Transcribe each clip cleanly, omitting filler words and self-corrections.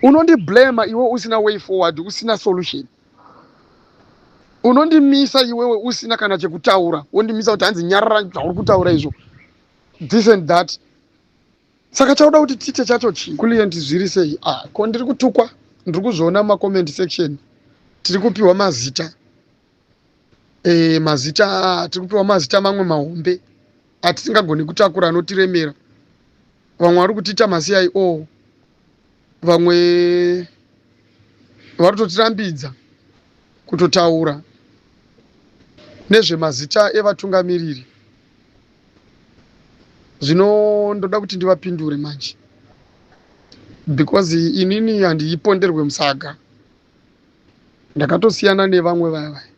Unondiblema iwe usina way forward, usina solution. Unondimisa iwewe usina kana chekutaura, wondimisa kuti hanzi nyarara zvauri kutaura izvo, this and that. Saka chauda kuti tiite chacho chii? Client zviri sei? Ah, ko ndiri kutukwa, ndiri kuzviona mumacomment section, tiri kupiwa mazita e, mazita tiri kupiwa mazita mamwe mahombe atisingagoni kutakura anotiremera. Vamwe vari kutiita maCIO, vamwe vari kutotirambidza kutotaura nezvemazita evatungamiriri. Zvino ndoda kuti ndivapindure manje because inini handiiponderwe musaga, ndakatosiyana nevamwe vaya vaya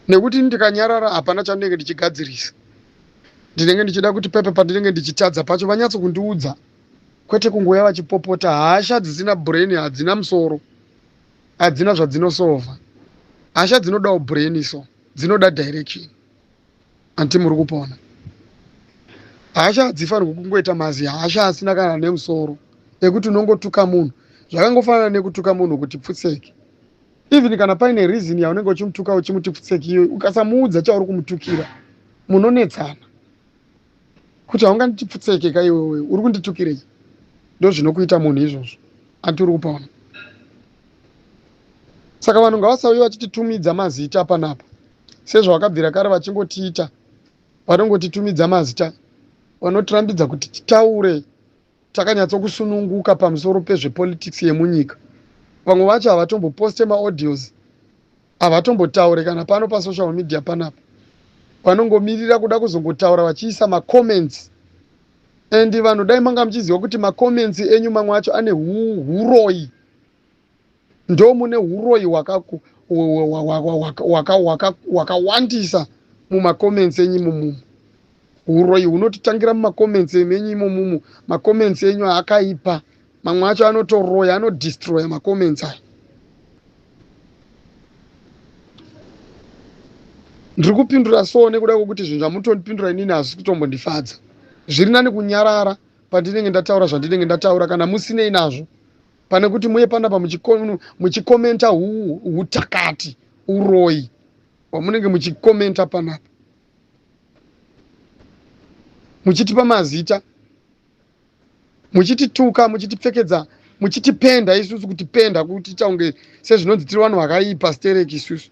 nekuti ndikanyarara hapana chandinenge ndichigadzirisa. Ndinenge ndichida kuti pepe pandinenge ndichitadza pacho vanyatso kundiudza, kwete kungouya vachipopota. Hasha dzisina brain hadzina musoro, hadzina zvadzinosolva. Hasha dzinodawo brain, so dzinoda direction. Anti muri kupona, hasha hadzifanirwi kungoita mazi hasha asina kana nemusoro ekuti unongotuka munhu. Zvakangofanana nekutuka munhu kuti pfutseke, even kana paine reason yaunenge uchimutuka uchimuti pfutseke iyoyo, ukasamuudza chauri kumutukira munonetsana kuti haunganditi pfutseke ka iwewe, uri kunditukirei? Ndo zvinokuita munhu izvozvo. Anti uri kupaona? Saka vanhu ngavasauye vachititumidza mazita panapa sezvavakabvira kare vachingotiita. Vanongotitumidza mazita, vanotirambidza kuti titaure takanyatsokusununguka pamusoro pezvepolitics yemunyika. Vamwe vacho havatomboposte maaudios, havatombotaure kana pano pasocial media panapa. Vanongomirira kuda kuzongotaura vachiisa macomments. And vanhu, dai manga muchiziva kuti macomments enyu mamwe acho ane huroyi, ndo mune huroyi hwakawandisa mumacomments enyu imomumu. Huroyi hunotitangira mumacomments menyu imomumu. Macomments enyu akaipa, mamwe acho anotoroya, anodestroya macomments aya. Ndiri kupindura so nekuda kwekuti zvinhu zvamutondipindura inini hazvisi kutombondifadza. Zviri nani kunyarara pandinenge ndataura zvandinenge ndataura kana musinei nazvo, pane kuti muye panapa muchikomenta hutakati, uroyi hwamunenge muchikomenta panapa, muchitipa mazita, muchitituka, muchitipfekedza, muchitipenda isusu, kutipenda kutiita kunge sezvinonzi tiri vanhu vakaipa stereki isusu.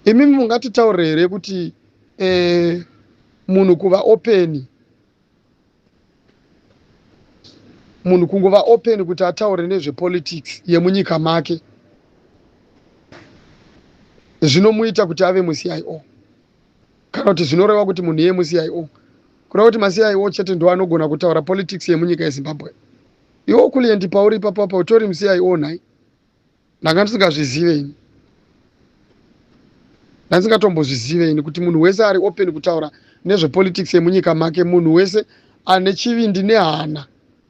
Imimi mungatitaurire here kuti munhu kuva open, munhu kungova open kuti ataure nezvepolitics yemunyika make zvinomuita kuti ave muCIO, kana kuti zvinoreva kuti munhu iye muCIO, kureva kuti maCIO chete ndo anogona kutaura politics yemunyika yeZimbabwe? Iwo kuliendi pauri ipapapa utori muCIO nhai? Ndanga ndisingazvizive ini, ndandisingatombozvizive ini kuti munhu wese ari open kutaura nezvepolitics yemunyika make, munhu wese ane chivindi nehana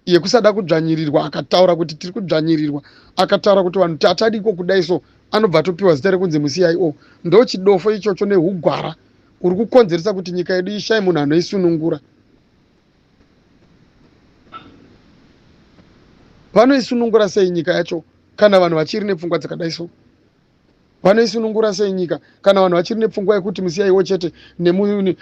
yekusada kudzvanyirirwa, akataura kuti tiri kudzvanyirirwa, akataura kuti vanhu tatadiko kudai so, anobva atopiwa zita rekunzi muCIO. Ndo chidofo ichocho nehugwara uri kukonzeresa kuti nyika yedu ishaye munhu anoisunungura. Vanoisunungura sei nyika yacho kana vanhu vachiri nepfungwa dzakadai so? Vanoisunungura sei nyika kana vanhu vachiri nepfungwa yekuti muCIO chete nemunhu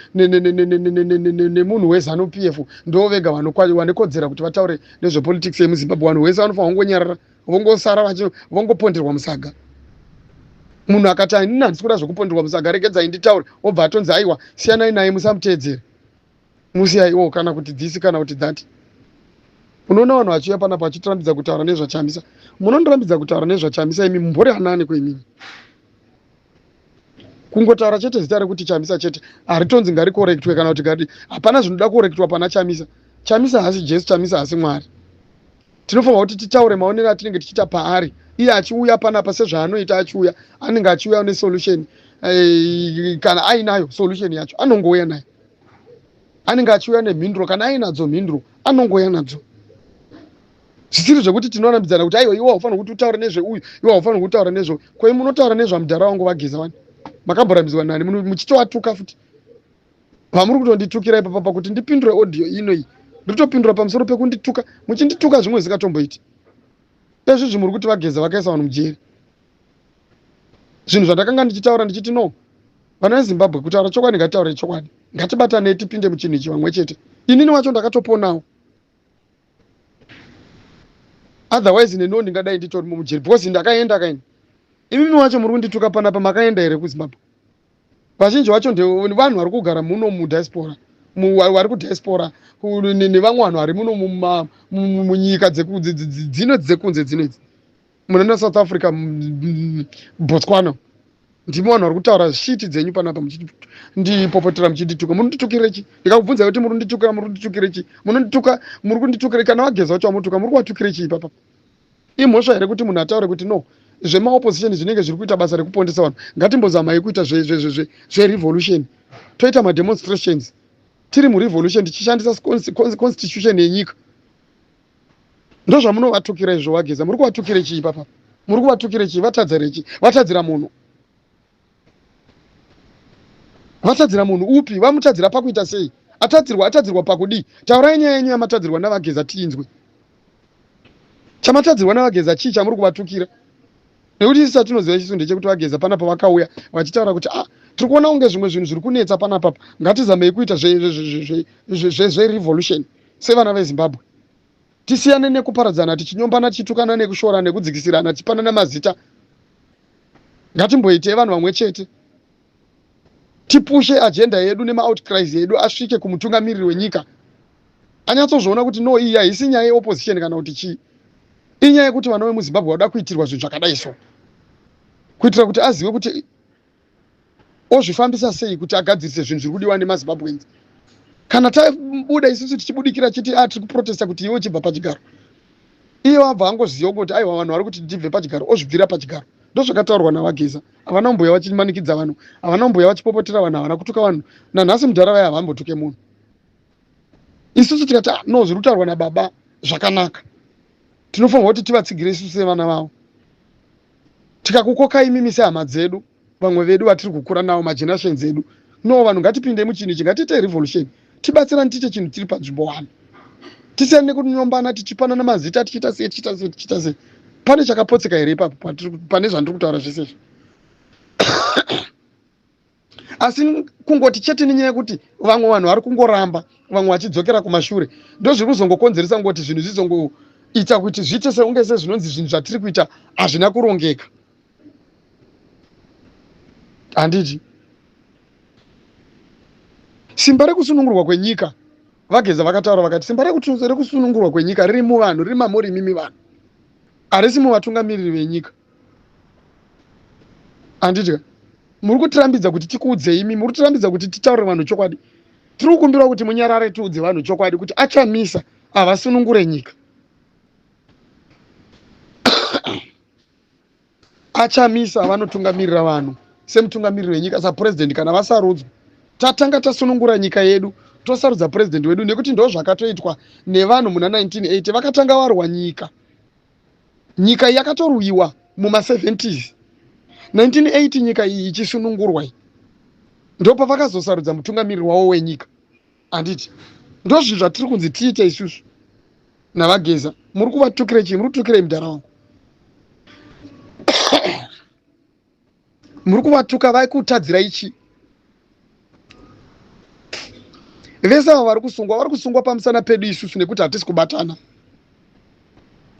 weZANU PF ndo vega vane kodzera kuti vataure nezvepolitics yemuZimbabwe? Vanhu vese vanofanira kungonyarara, vongosara vongoponderwa musaga. Munhu akati inini handisi kuda zvekuponderwa musaga, regedzai nditaure, obva atonzi aiwa, siyanai naye, musamuteedzere, muCIO kana kuti this kana kuti that. Unoona vanhu vachiuya panapa vachitirambidza kutaura nezvaChamisa. Munondirambidza kutaura nezvaChamisa imi mumbori anani kuimimi? Kungotaura chete zita rekuti Chamisa chete haritonzi ngarikorektwe kana kuti gadi. Hapana zvinoda kukorektwa pana Chamisa. Chamisa haasi Jesu, Chamisa haasi Mwari. Tinofanira kuti titaure maonero atinenge tichiita paari. Iye achiuya panapa sezvaanoita, achiuya anenge achiuya nesolution. Kana ainayo solution yacho anongouya nayo, anenge achiuya nemhinduro. Kana ainadzo mhinduro anongouya nadzo, zvisiri zvekuti tinorambidzana kuti aiwa, iwe haufaniri kuti utaure nezveuyu, iwe haufaniri kutaura nezveuyu. Koi munotaura nezvamudhara wangu vaGeza wani, makamborambidzwa nani muchitoatuka futi? Pamuri kutonditukira ipapa pakuti ndipindure audio ino iyi, Ndiri kutopindura pamusoro pekundituka, muchindituka zvimwe zvisingatomboiti. Ezvizvi muri kuti vaGeza vakaisa vanhu mujeri. Zvinhu zvandakanga ndichitaura ndichiti no, vana veZimbabwe, kutaura chokwadi, ngatitaure chokwadi, ngatibatanei tipinde muchinhu ichi vamwe chete. Inini wacho ndakatoponawo, otherwise neniwo ndingadai nditorimo mujeri because ndakaenda kaini. Imimi wacho muri kundituka panapa, makaenda here kuZimbabwe? Vazhinji vacho ndevanhu vari kugara muno mudiaspora, vari kudiaspora nevamwe vanhu vari muno munyika dzino dzekunze dzinedzi, munana South Africa, Botswana. Ndimi vanhu vari kutaura shiti dzenyu panapa muchindipopotera, muchindituka. Munonditukire chi? Ndikakubvunza kuti muri kunditukira, muri kunditukire chi? Munondituka, muri kunditukire. Kana vaGeza vacho vamutuka, muri kuvatukire chii ipapa? Imhosva here kuti munhu ataure kuti no, zvemaopposition zvinenge zviri kuita basa rekupondesa vanhu, ngatimbozamai kuita zverevolution, toita mademonstrations tiri murevolution tichishandisa constitution yenyika? Ndozvamunovatukira izvo. VaGeza muri kuvatukire chii papa? Muri kuvatukire chii? Vatadzire chii? Vatadzira munhu, vatadzira munhu upi? Vamutadzira pakuita sei? Atadzirwa, atadzirwa pakudii? Taurai nyaya yenyu yamatadzirwa navaGeza tiinzwe. Chamatadzirwa navaGeza chii chamuri kuvatukira? Nekuti isu chatinoziva isisu ndechekuti vaGeza panapa vakauya vachitaura kuti, ah, tiri kuona kunge zvimwe zvinhu zviri kunetsa panapapa, ngatizamei kuita zverevolution sevana veZimbabwe, tisiyane nekuparadzana, tichinyombana, tichitukana, nekushora, nekudzikisirana, tichipanana mazita. Ngatimboitei vanhu vamwe chete, tipushe agenda yedu nemaoutcries edu asvike kumutungamiriri wenyika, anyatsozviona kuti no, iyi haisi nyaya yeopposition kana kuti chii, inyaya yekuti vana vemuZimbabwe vada kuitirwa zvinhu zvakadai so, kuitira kuti azive kuti ozvifambisa sei kuti agadzirise zvinhu zviri kudiwa nemaZimbabweans. Kana tabuda isusu tichibudikira chiti a tiri kuprotesta kuti iwe uchibva pachigaro, iye wabva angoziva kuti aiwa, vanhu vari kuti ndibve pachigaro, ozvibvira pachigaro. Ndozvakataurwa navaGeza. Havana kumboya vachimanikidza vanhu, havana kumboya vachipopotera vanhu, havana kutuka vanhu. Nanhasi mudhara vaya havambotuke munhu. Isusu tikati, ah, no, zviri kutaurwa nababa zvakanaka, tinofanirwa kuti tivatsigire isusu sevana vavo. Tikakukokai imimi sehama dzedu, vamwe vedu vatiri kukura navo, magenerations edu, no, vanhu ngatipinde muchinhu ichi, ngatiite revolution, tibatsirani, tiite chinhu tiri panzvimbo one, tisiyane nekunyombana, tichipanana mazita, tichiita sei, tichiita sei, tichiita sei. Pane chakapotseka here ipapo pane zvandiri kutaura zvese izvi? Asi kungoti chete nenyaya yekuti vamwe vanhu vari kungoramba, vamwe vachidzokera kumashure, ndo zviri kuzongokonzeresa kungoti zvinhu zvizongoita kuti zviite seunge sezvinonzi zvinhu zvatiri kuita hazvina kurongeka, handiti? Simba rekusunungurwa kwenyika, vaGeza vakataura vakati simba rekusunungurwa kwenyika riri muvanhu, riri mamuri imimi vanhu, harisi muvatungamiriri venyika, handiti? Muri kutirambidza kuti tikuudzei imi, muri kutirambidza kuti titaurire vanhu chokwadi. Tiri kukumbira kuti munyarare, tiudze vanhu chokwadi kuti achamisa havasunungure nyika. Achamisa vanotungamirira vanhu semutungamiriri wenyika, sapurezidendi, kana vasarudzwa. Tatanga tasunungura nyika yedu, tosarudza purezidendi wedu, nekuti ndo zvakatoitwa nevanhu muna 1980. Vakatanga varwa nyika, nyika yakatorwiwa muma70s. 1980 nyika iyi ichisunungurwa, iyi ndopavakazosarudza mutungamiriri wavo wenyika, handiti? Ndozvinhu zvatiri kunzi tiite isusu navaGeza. Muri kuvatukire chii? Muri kutukirei mudhara wangu? Muri kuvatuka, vaikutadzirai chii? Vese ava vari kusungwa, vari kusungwa pamusana pedu isusu nekuti hatisi kubatana.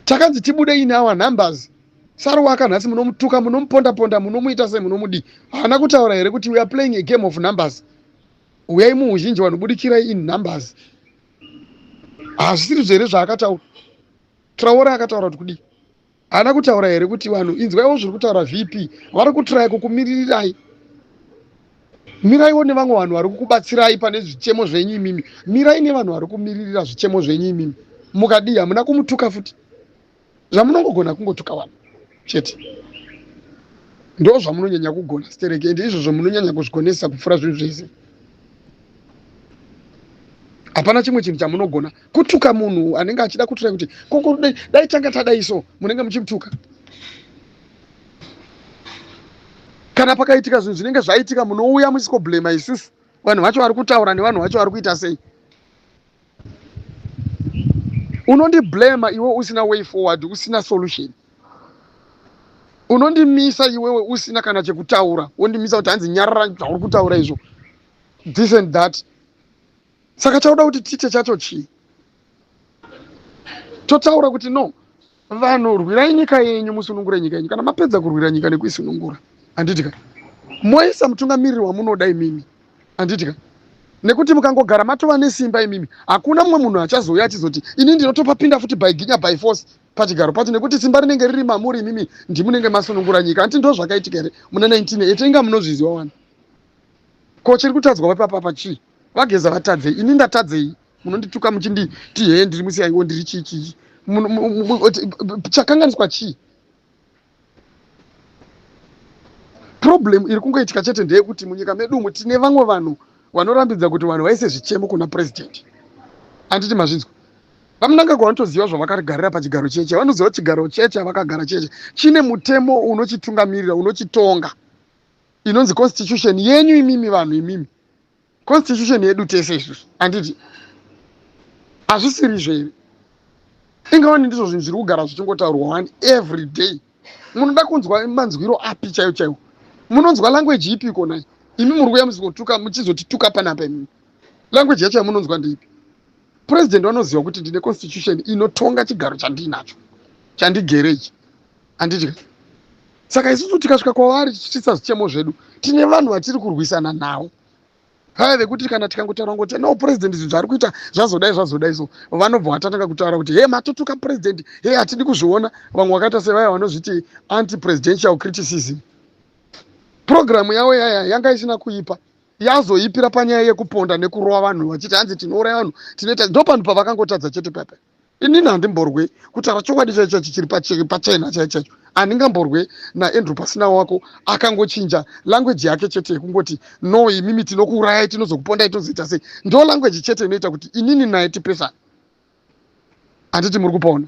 Takanzi tibude in our numbers. Saruwaka nhasi munomutuka, munomuponda ponda, munomuita sei, munomudii. Haana kutaura here kuti we are playing a game of numbers, uyai muuzhinji, vanhu budikirai in numbers? Hazvisiri here zvaakataura? Traore akataura kuti kudii? Haana kutaura here kuti vanhu inzwaiwo zviri kutaura VP, vari kutirai kukumiririrai, miraiwo nevamwe vanhu vari kukubatsirai pane zvichemo zvenyu imimi, mirai nevanhu vari kumiririra zvichemo zvenyu imimi? Mukadii? Hamuna kumutuka futi. Zvamunongogona kungotuka vanhu chete, ndo zvamunonyanya kugona stereke, ende izvozvo munonyanya kuzvigonesa kupfuura zvinhu zvese. Hapana chimwe chinhu chamunogona. Kutuka munhu anenge achida kuturai kuti koko dai tanga tadai so, munenge muchimutuka. Kana pakaitika zvinhu zvinenge zvaitika, munouya musikoblema isusu, vanhu vacho vari kutaura nevanhu vacho vari kuita sei. Unondiblema iwe usina way forward, usina solution. Unondimisa iwewe usina kana chekutaura, wondimisa kuti hanzi nyarara zvauri kutaura izvo, this and that. Saka chauda kuti tiite chacho chii? Totaura kuti no, vanhu rwirai nyika yenyu, musunungure nyika yenyu. Kana mapedza kurwira nyika nekuisunungura, handiti ka, moisa mutungamiriri wamunoda imimi, handiti ka? Nekuti mukangogara matova nesimba imimi, hakuna mumwe munhu achazouya achizoti ini ndinotopapinda futi by ginya, by force pachigaro pacho, nekuti simba rinenge riri mamuri imimi, ndimunenge masunungura nyika. Handiti ndo zvakaitika here muna 1980? Inga munozviziva wani. Ko chiri kutadzwa papapa chii? VaGeza vatadzei? Ini ndatadzei? Munondituka muchinditi hee ndiri musiyaiwo, ndiri chii chii? Chakanganiswa chii? Problem iri kungoitika chete ndeyekuti munyika medu umu tine vamwe vanhu vanorambidza kuti vanhu vaise zvichemo kuna president, handiti mazvinzwa? VaMnangagwa vanotoziva zvavakagarira pachigaro cheche. Vanoziva chigaro cheche avakagara cheche chine mutemo unochitungamirira, unochitonga, inonzi constitution yenyu imimi vanhu imimi, constitution yedu tese isusu, handiti? Hazvisirizvo here? Ingawani ndizvo zvinhu zviri kugara zvichingotaurwa wani every day. Munoda kunzwa manzwiro api chaiwo chaiwo? Munonzwa language ipi ikonai imi muri kuya muchizotuka, muchizotituka panapa imimi? Language yacho yamunonzwa ndeipi? President vanoziva kuti ndine constitution inotonga chigaro chandiinacho, chandigere ichi, handiti? Saka isusu tikasvika kwavari tichiisa zvichemo zvedu, tine vanhu vatiri kurwisana navo vaya vekuti kana tikangotaura ngoti no, president zvinhu zvaari kuita zvazodai, zvazodai, so vanobva vatatanga kutaura kuti he, matotuka president, he, hatidi kuzviona. Vamwe vakaita sevaya vanozviti anti presidential criticism program yavo yaya yanga isina kuipa, yazoipira panyaya yekuponda nekurova vanhu, vachiti hanzi tinouraya vanhu, tinoita. Ndo panhu pavakangotadza chete papa. Inini handimborwe, kutaura chokwadi chaicho chichiri pachena chaicho chaicho, handingamborwe naAndrew Pasina Wako akangochinja language yake chete yekungoti no, imimi tinokuurayai, tinozokupondai, tozoita sei. Ndo language chete inoita kuti inini naye tipesane, handiti muri kupaona?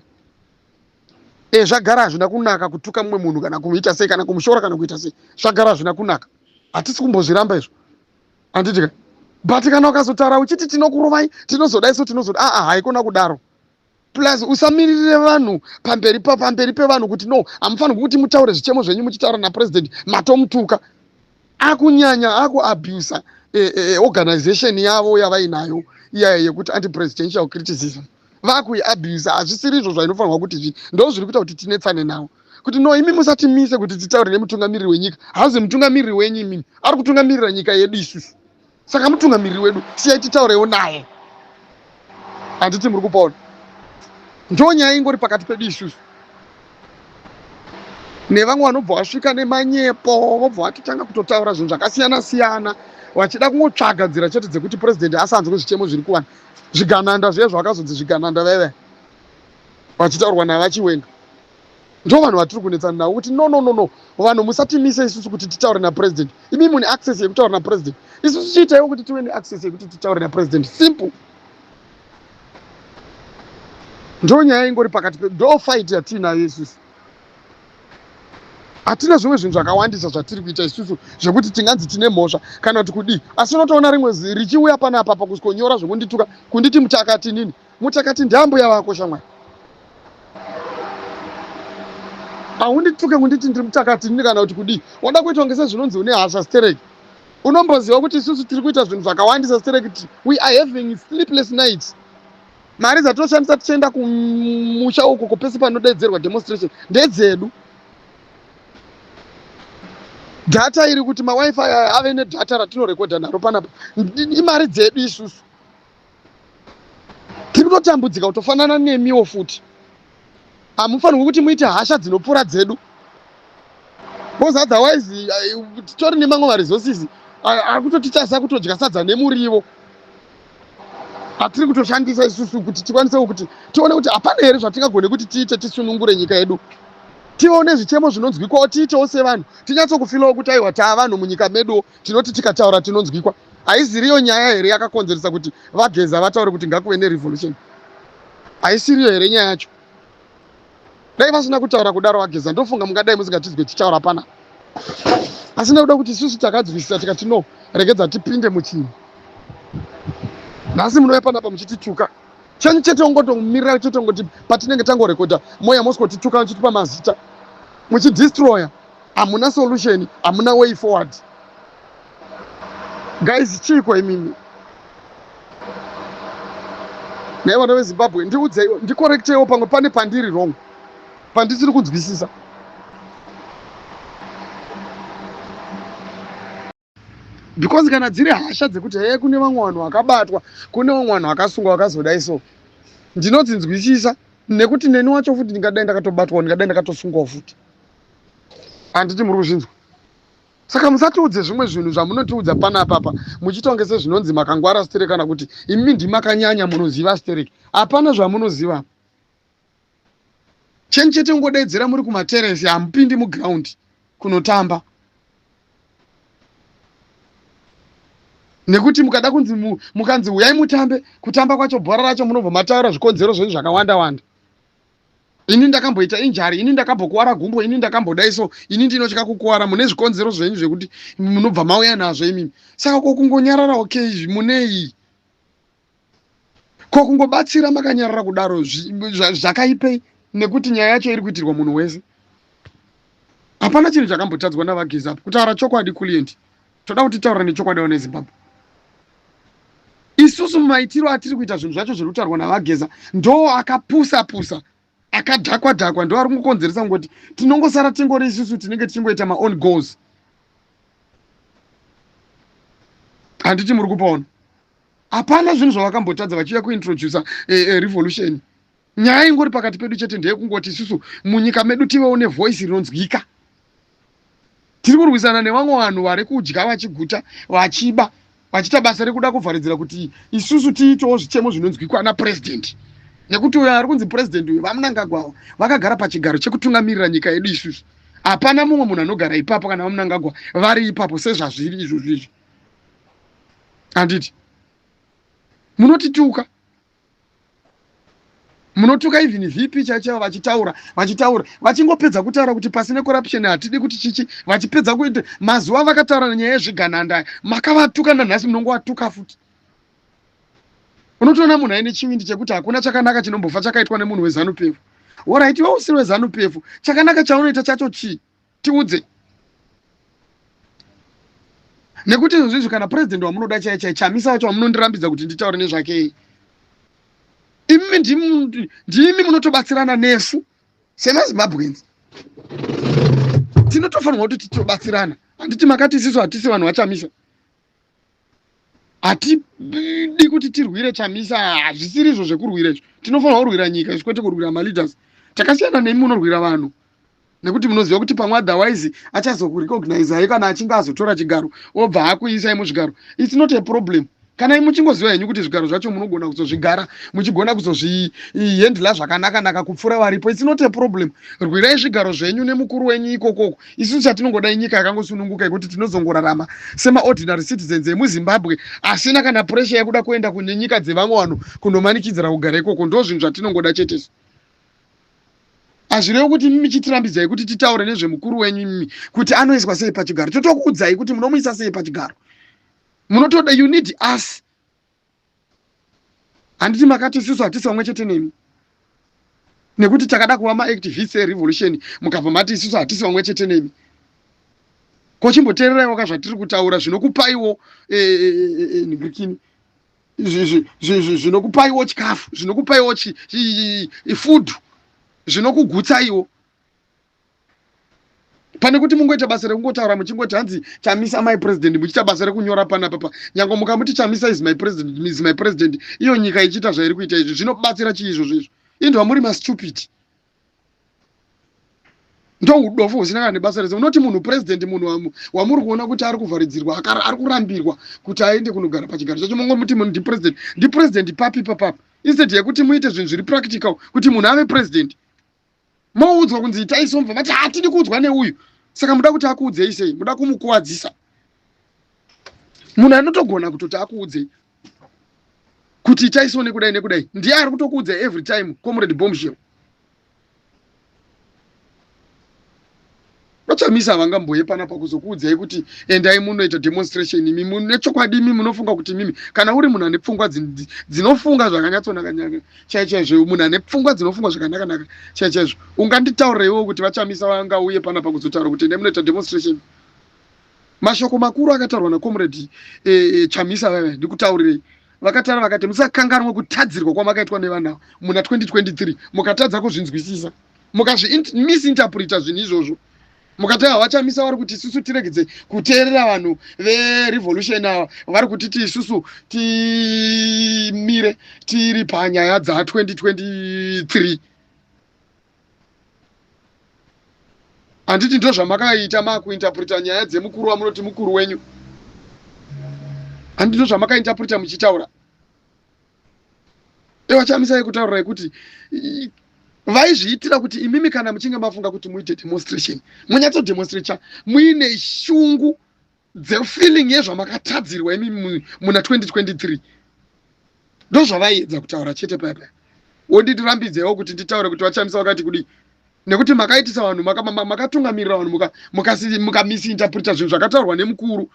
E, zvagara hazvina kunaka kutuka mumwe munhu kana kumuita sei, kana kumushora, kana kuita sei. Zvagara hazvina kunaka, hatisi kumbozviramba izvo, handiti ka? But kana ukazotaura uchiti tinokurovai, tinozodai, so tinozoda, aa, haikona kudaro. Plus usamiririre vanhu pamberi pevanhu kuti no, hamufanirwi kuti mutaure zvichemo zvenyu muchitaura napresident matomutuka. Akunyanya akuabusa organization yavo yavainayo iyaya yekuti anti-presidential criticism, vakuiabusa. Hazvisiri izvo zvainofanirwa kuti zvi ndo zviri kuita kuti tinetsane navo kuti no, imi musatimise kuti titaure nemutungamiriri wenyika. Hazi mutungamiriri wenyu imimi, ari kutungamirira nyika yedu isusu, saka mutungamiriri wedu, siyai titaurewo naye, handiti muri kupaona? Ndo nyaya ingori pakati pedu isusu nevamwe vanobva vasvika nemanyepo, vobva vatotanga kutotaura zvinhu zvakasiyana siyana, vachida kungotsvaga nzira chete dzekuti purezidendi asanzwe zvichemo zviri kuwana. Zvigananda zviye zvakazonzi zvigananda vaive vachitaurwa navaChiwenga, ndo vanhu vatiri kunetsana navo kuti no, no, no, no, vanhu musatimise isusu kuti titaure napurezidendi. Imi mune access yekutaura napurezidendi, isusu chiitaiwo kuti tive neaccess yekuti titaure napurezidendi. Simple. Ndo nyaya ingori pakati pe ndo fight yatiinayo isusu. Hatina zvimwe zvinhu zvakawandisa zvatiri kuita isusu zvekuti tinganzi tine mhosva kana kuti kudii, asi unotoona rimwe richiuya panapa pakusvikonyora zvekundituka, kunditi mutakati. Nini mutakati? Ndiambuya vako, shamwari. Haundituke kunditi ndiri mutakati nini kana kuti kudii. Wada kuitwa ngese zvinonzi une hasha stereki. Unomboziva kuti isusu tiri kuita zvinhu zvakawandisa stereki? We are having sleepless nights. Mari dzatinoshandisa tichienda kumusha uko kopese panodedzerwa demonstration ndedzedu. Data iri kuti maWiFi aya ave nedata ratinorekodha naro panapa imari dzedu isusu. Tiri kutotambudzika kutofanana nemiwo futi. Hamufanirwi kuti muite hasha dzinopfuura dzedu, because otherwise titori nemamwe maresources ari kutotitasa kutodya sadza nemurivo atiri kutoshandisa isusu kuti tikwanisewo kuti tione kuti hapana here zvatingagone kuti tiite tisunungure nyika yedu, tione zvichemo zvinonzwikwawo, tiitewo sevanhu, tinyatsokufeelawo kuti aiwa, taa vanhu munyika meduwo, tinoti tikataura tinonzwikwa. Haisiriyo nyaya here yakakonzeresa kuti vaGeza vataure kuti ngakuve nerevolution? Haisiriyo here nyaya yacho? Dai vasina kutaura kudaro vaGeza, ndofunga mungadai musingatizwe tichitaura pana. Asi nekuda kuti isusu takadzwisisa, tikati no, regedza tipinde muchinhu. Nhasi munouya panapa muchitituka. Chenyu chete ungotomirira chete ungoti patinenge tangorekodha moya moswotituka muchitipa mazita muchidestroya. Hamuna solution, hamuna way forward. Guys, chiiko imimi? Nhai vana veZimbabwe, ndiudzeiwo, ndikorekteiwo pamwe pane pandiri wrong, pandisiri kunzwisisa. Because kana dziri hasha dzekuti hee kune vamwe vanhu vakabatwa, kune vamwe vanhu vakasungwa vakazodai so, ndinodzinzwisisa nekuti neni wacho futi ndingadai ndakatobatwawo, ndingadai ndakatosungwawo futi. Handiti muri kuzvinzwa? Saka musatiudze zvimwe zvinhu zvamunotiudza panapa apa muchiita kunge sezvinonzi makangwara sterek kana kuti imi ndimakanyanya munoziva sterek. Hapana zvamunoziva. Chenyu chete kungodeedzera muri kumateresi, hamupindi muground kunotamba. Nekuti mukada kunzi mukanzi huyai mutambe, kutamba kwacho bhora racho munobva mataura zvikonzero zvenyu zvakawanda wanda. Ini ndakamboita injari, ini ndakambokuwara gumbo, ini ndakambodai so, ini ndinotya kukuwara. Mune zvikonzero zvenyu zvekuti munobva mauya nazvo imimi. Saka ko kungonyarara okay izvi munei? Ko kungobatsira makanyarara kudaro zvakaipei? Nekuti nyaya yacho iri kuitirwa munhu wese. Hapana chinhu chakambotadzwa naVaGeza apa. Kutaura chokwadi Kulient. Toda kuti taura nechokwadi vana veZimbabwe. Isusu maitiro atiri kuita zvinhu zvacho zviri kutaurwa naVaGeza ndo akapusa pusa akadhakwa dhakwa ndo ari kungokonzeresa kungoti tinongosara tingori isusu tinenge tichingoita ma own goals. Handiti muri kupaona? Hapana zvinhu zvavakambotadza vachiuya kuintroducer revolution. Nyaya ingori pakati pedu chete ndeyekungoti isusu munyika medu tivewo nevoice rinonzwika. Tiri kurwisana nevamwe vanhu vari kudya vachiguta, vachiba, vachiita basa rekuda kuvharidzira kuti isusu tiitewo zvichemo zvinonzwikwa napresident. Nekuti uyo ari kunzi president uyu, VaMnangagwa, vakagara pachigaro chekutungamirira nyika yedu isusu. Hapana mumwe munhu anogara ipapo kana VaMnangagwa vari ipapo sezvazviri izvozvi izvi. Handiti munotituka, munotuka even VP chaichaivo vachitaura, vachitaura, vachingopedza kutaura kuti pasine corruption hatidi kuti chichi, vachipedza kuita mazuva vakataura nyaya yezvigananda aya, makavatuka nanhasi munongovatuka futi. Unotoona munhu aine chivindi chekuti hakuna chakanaka chinombofa chakaitwa nemunhu weZanu PF. Alright, iwe usiri weZanu PF, chakanaka chaunoita chacho chii? Tiudze. Nekuti izvozvo izvi kana president wamunoda chaiye chaiye Chamisa wacho wamunondirambidza kuti nditaure nezvake, imi ndimi munotobatsirana nesu semaZimbabweans. Tinotofanirwa kuti titobatsirana. Handiti makati isisu hatisi vanhu vaChamisa, hatidi kuti tirwire Chamisa. Hazvisiri izvo zvekurwira izvo. Tinofanirwa kurwira nyika izvi, kwete kurwira maleaders. Takasiyana nemi munorwira vanhu nekuti munoziva kuti pamwe otherwise achazokurecognizai kana achinge azotora chigaro obva akuisai muzvigaro. It's not a problem kana imi muchingoziva henyu kuti zvigaro zvacho munogona kuzozvigara, muchigona kuzozvihendla zvakanaka-naka kupfuura varipo. It's not a problem. Rwirai zvigaro zvenyu nemukuru wenyu ikokoko. Isusu chatinongoda inyika yakangosununguka yekuti tinozongorarama semaordinary citizens emuZimbabwe asina kana pressure yekuda kuenda kune nyika dzevamwe vanhu kundomanikidzira kugara ikoko. Ndo zvinhu zvatinongoda chete isu. Hazvirevi kuti imi muchitirambidzai kuti titaure nezvemukuru wenyu imi kuti anoiswa sei pachigaro. Totokuudzai kuti munomuisa sei pachigaro. Munotoda, you need us. Handiti makati isusu hatisi vamwe chete nemi? Nekuti takada kuva maactivists erevolution mukabva mati isusu hatisi vamwe chete nemi. Ko chimboteereraiwo ka zvatiri kutaura zvinokupaiwo nhingirikini, zvinokupaiwo chikafu, zvinokupaiwo food, zvinokugutsaiwo, pane kuti mungoita basa rekungotaura muchingoti hanzi Chamisa my president, muchiita basa rekunyora panapa pa nyange mukamuti Chamisa is my president, is my president, iyo nyika ichiita zvairi kuita izvi, zvinobatsira chii izvozvo izvo? Indwa muri mastupid, ndo udofo husina kana nebasa rese. Unoti munhu president, munhu wamuri kuona kuti ari kuvharidzirwa, ari kurambirwa kuti aende kunogara pachigaro chacho, mongomuti munhu ndipresident. Ndipresident papi papapa? Instead yekuti muite zvinhu zviri practical kuti munhu ave president, moudzwa kunzi itai somva, vati hatidi kuudzwa neuyu. Saka muda kuti akuudzei sei? Muda kumukuwadzisa. Munhu anotogona kutoti akuudzei kuti itai so nekudai nekudai ndiye ari kutokuudzai every time. Comrade Bombshell. VaChamisa havangambouye panapa kuzokuudzai kuti endai munoita demonstration imi mune chokwadi imi munofunga kuti mimi kana uri munhu ane pfungwa dzinofunga zvakanyatsonaka chai chaizvo munhu ane pfungwa dzinofunga zvakanakanaka chai chaizvo unganditaurira iwewo kuti VaChamisa vangauye panapa kuzotaura kuti endai munoita demonstration mashoko makuru akataurwa nacomrade eh, eh, Chamisa vaiva ndikutaurirei vakataura vakati musakanganwe kutadzirwa kwamakaitwa nevanhu ava muna 2023 mukatadza kuzvinzwisisa mukazvimisinterpreta zvinhu izvozvo mukati ava vachamisa vari kuti isusu tiregedze kuteerera vanhu verevolution ava vari kutiti isusu timire tiri panyaya dza 2023 handiti ndo zvamakaita makuinterpreta nyaya dzemukuru wamunoti mukuru wenyu handiti ndo zvamakainterpreta muchitaura Evachamisai kutaurirai kuti vaizviitira kuti imimi kana muchinge mafunga kuti muite demonstration munyatsodemonstrata muine shungu dzefeeling yezvamakatadzirwa imimi muna 2023 ndozvavaiedza kutaura chete paya paya wonditirambidzewo kuti nditaure kuti vachamisa vakati kudii nekuti makaitisa vanhu makatungamirira vanhu mukamisinterpreta zvinhu zvakataurwa nemukuru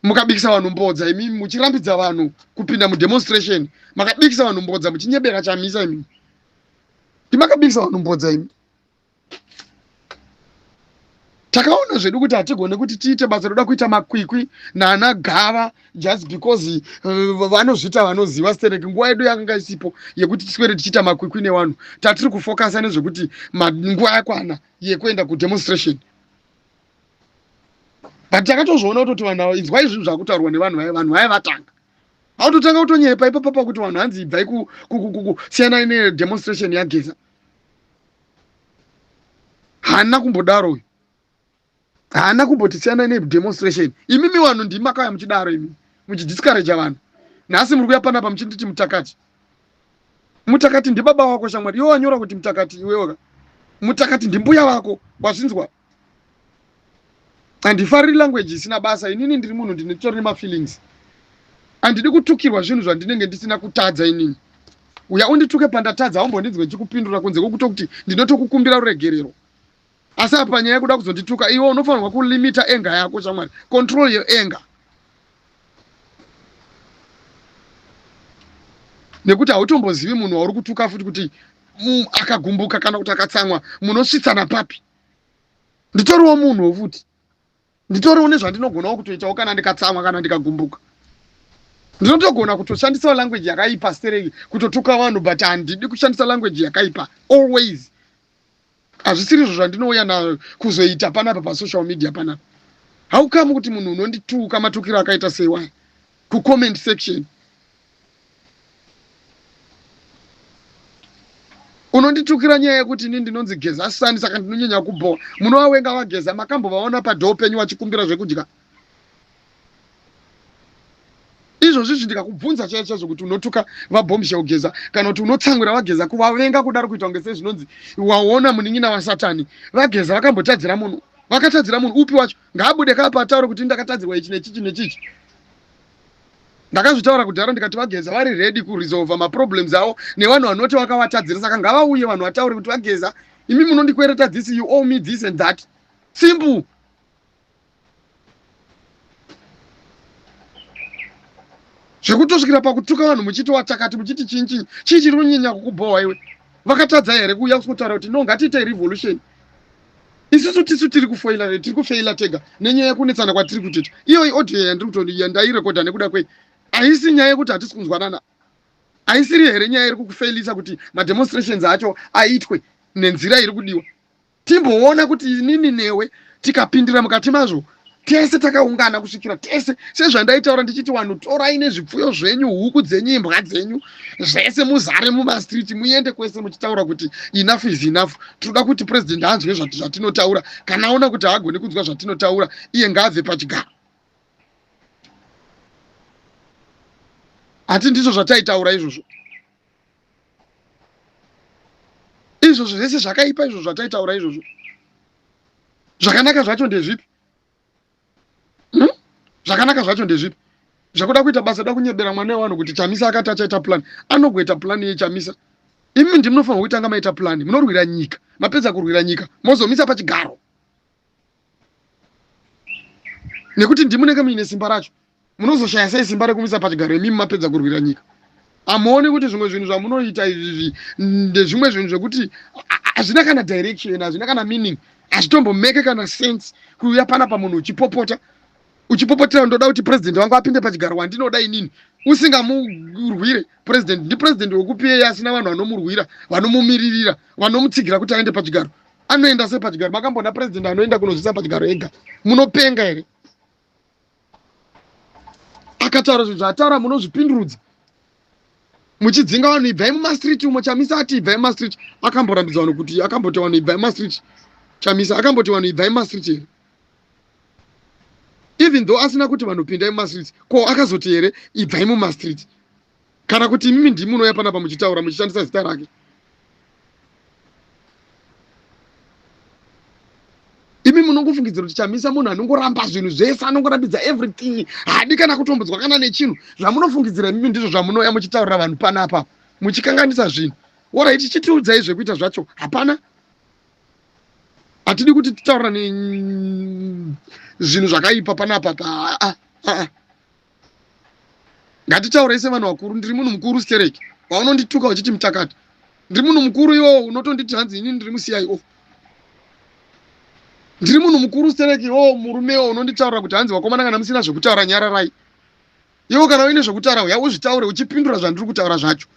mukabikisa vanhu mbodza imi muchirambidza vanhu kupinda mudemonstration makabikisa vanhu mbodza muchinyebera chamisa imi ndimakabikisa vanhu mbodza imi takaona zvedu kuti hatigone kuti tiite basa roda kuita makwikwi nana gava just because eh, vanozviita vanoziva stereki nguva yedu yakanga isipo yekuti tiswere tichiita makwikwi nevanhu tatiri kufokasa nezvekuti nguva yakwana yekuenda kudemonstration but takatozviona kutoti vanhu ava inzwai zvinhu zvakutaurwa nevanhu vaya vanhu vaya vatanga autotanga kutonyepa ipapa pakuti vanhu hanzi ibvai kusiyanai nedemonstration yageza haana kumbodaro uyu haana kumboti siyanai nedemonstration imimi vanhu ndimi makauya muchidaro imi muchidiscouraja vanhu nhasi muri kuya panapa muchinditi mutakati mutakati ndibaba wako shamwari iwe wanyora kuti mutakati iwewoka mutakati ndimbuya vako wazvinzwa handifariri language isina basa inini ndiri munhu ndinotori nemafeelings handidi kutukirwa zvinhu zvandinenge ndisina kutadza inini uya undituke pandatadza haumbondinzwe ndichikupindura kunze kwekutokuti ndinotokukumbira ruregerero asi apa nyaya yekuda kuzondituka iwe unofanirwa kulimita enga yako shamwari control your anger nekuti hautombozivi munhu wauri kutuka futi kuti mm, akagumbuka kana kuti akatsamwa munosvitsana papi nditoriwo munhu futi nditoriwo nezvandinogonawo kutoitawo kana ndikatsamwa kana ndikagumbuka ndinotogona kutoshandisawo language yakaipa stereki kutotuka vanhu but handidi kushandisa language yakaipa always hazvisiri izvo zvandinouya nayo kuzoita panapa pasocial media panapa how come kuti munhu unondituka matukiro akaita seiwaya kucomment section unonditukira nyaya yekuti ini ndinonzi geza sani saka ndinonyanya kubhowa munovawenga vageza makambovaona padhoo penyu vachikumbira zvekudya izvozvi izvi ndikakubvunza chaicho chaizvo kuti unotuka vabombshell geza kana kuti unotsamwira vageza kuvavenga kudaro kuita kunge sezvinonzi waona munin'ina wasatani vageza vakambotadzira munhu vakatadzira munhu upi wacho ngaabude kapa ataure kuti ndakatadzirwa ichi nechichi nechichi ndakazvitaura kudhara ndikati vageza vari ready kuresolva maproblems avo nevanhu vanoti vakavatadzira saka ngavauye vanhu vataure kuti vageza imi munondikwereta this you owe me this and that simple zvekutosvikira pakutuka vanhu muchiti watakati muchiti chii chii chii chiri kunyanya kukubhohwa iwe vakatadza here kuuya kutaura kuti no ngatiitei revolution isusu tisu tiri kufoila tiri kufeila tega nenyaya yekunetsana kwatiri kutoita iyo audio yandiri kuto yandairekodha nekuda kwei haisi nyaya yekuti hatisi kunzwanana haisiri here nyaya iri kukufeilisa kuti mademonstrations acho aitwe nenzira iri kudiwa timboona kuti inini newe tikapindira mukati mazvo tese takaungana kusvikira tese sezvandaitaura ndichiti vanhu torai nezvipfuyo zvenyu huku dzenyu imbwa dzenyu zvese muzare mumastreet muende kwese muchitaura kuti enough is enough tinoda kuti president anzwe zvatinotaura kana aona kuti haagoni kunzwa zvatinotaura iye ngaabve pachigaro hati ndizvo zvataitaura izvozvo izvozvo zvese zvakaipa izvozvo zvataitaura izvozvo zvakanaka zvacho ndezvipi hmm? zvakanaka zvacho ndezvipi zvekuda kuita basa da kunyebera mwana wevanhu kuti chamisa akati achaita plan anogoita plan yechamisa imi ndimunofanirwa kutanga maita plan munorwira nyika mapedza kurwira nyika mozomisa pachigaro. Nekuti ndimunenge muine simba racho. Munozoshaya sei simba rekumisa pachigaro imimi mapedza kurwira nyika? Hamuoni kuti zvimwe zvinhu zvamunoita izvi ndezvimwe zvinhu zvekuti hazvina kana direction, hazvina kana meaning, hazvitombomeke kana sense kuuya panapa munhu uchipopota uchipopotera ndoda kuti president wangu apinde pachigaro wandinoda inini usingamurwire president. Ndipresident wekupiyei asina vanhu vanomurwira, vanomumiririra, vanomutsigira kuti aende pachigaro? Anoenda sei pachigaro? Makambona president anoenda kunozvisa pachigaro ega? Munopenga here? Akataura zvinhu zvaataura, munozvipindurudza muchidzinga vanhu, ibvai mumastreet umo. Chamisa ati ibvai mumastreet? Akamborambidza vanhu kuti, akamboti vanhu ibvai mumastreet? Chamisa akamboti vanhu ibvai mumastreet here? Even though asina kuti vanhu pindai mumastreet, ko akazoti here ibvai mumastreet? Kana kuti imimi ndimi munouya panapa muchitaura muchishandisa zita rake? Imi munongofungidzira kuti Chamisa munhu anongoramba zvinhu zvese, anongorambidza everything, haadi kana kutombodzwa kana nechinhu. Zvamunofungidzira imimi ndizvo zvamunouya muchitaurira vanhu panapa muchikanganisa zvinhu. Alright, chitiudzai zvekuita zvacho. Hapana, hatidi kuti titaura zvinhu zvakaipa panapa pa. Ngatitaurei sevanhu vakuru. Ndiri munhu mukuru stereki. Waunondituka uchiti mutakati, ndiri munhu mukuru. Iwowo unotonditi hanzi inini ndiri muCIO. Ndiri munhu mukuru stereki. Iwowo murumewo unonditaurira kuti hanzi vakomana, kana musina zvekutaura nyararai. Iwo kana uine zvekutaura, uya uzvitaure uchipindura zvandiri kutaura zvacho,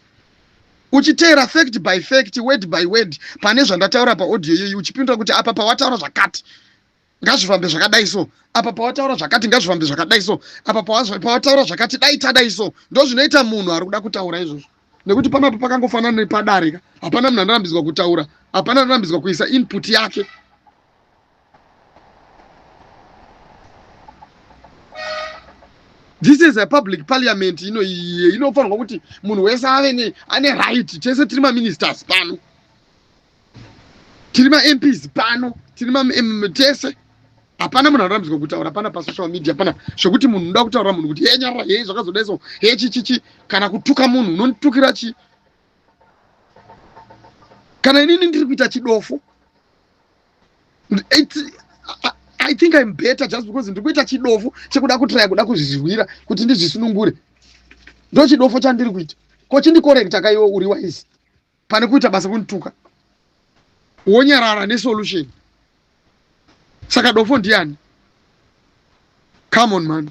uchiteera fact by fact, word by word pane zvandataura paaudio iyoyi, uchipindura kuti apa pawataura zvakati ngazvifambe zvakadai so, apa pawataura zvakati ngazvifambe zvakadai so, apa pawataura zvakati dai tadai so. Ndo zvinoita munhu ari kuda kutaura izvozvo, nekuti panapo pakangofanana nepadare ka. Hapana munhu anorambidzwa kutaura, hapana anorambidzwa kuisa input yake. This is a public parliament ino, inofanirwa kuti munhu wese ave ane right. Tese tiri maministers pano, tiri maMPs pano, tiri tese. Hapana munhu anorambidzwa kutaura pana pasocial media pana, zvekuti munhu unoda kutaura munhu kuti he nyarara, he zvakazodai so, he chichichi, kana kutuka munhu. Unonditukira chi kana inini ndiri kuita chidofo? I think I'm better just because ndiri kuita chidofo chekuda kutraya kuda kuzvizwira kuti ndizvisunungure. Ndo chidofo chandiri kuita. Ko chindicorrecta kaiwe uri wise, pane kuita basa kundituka wonyarara nesolution. Saka dofo ndiani? Come on, man.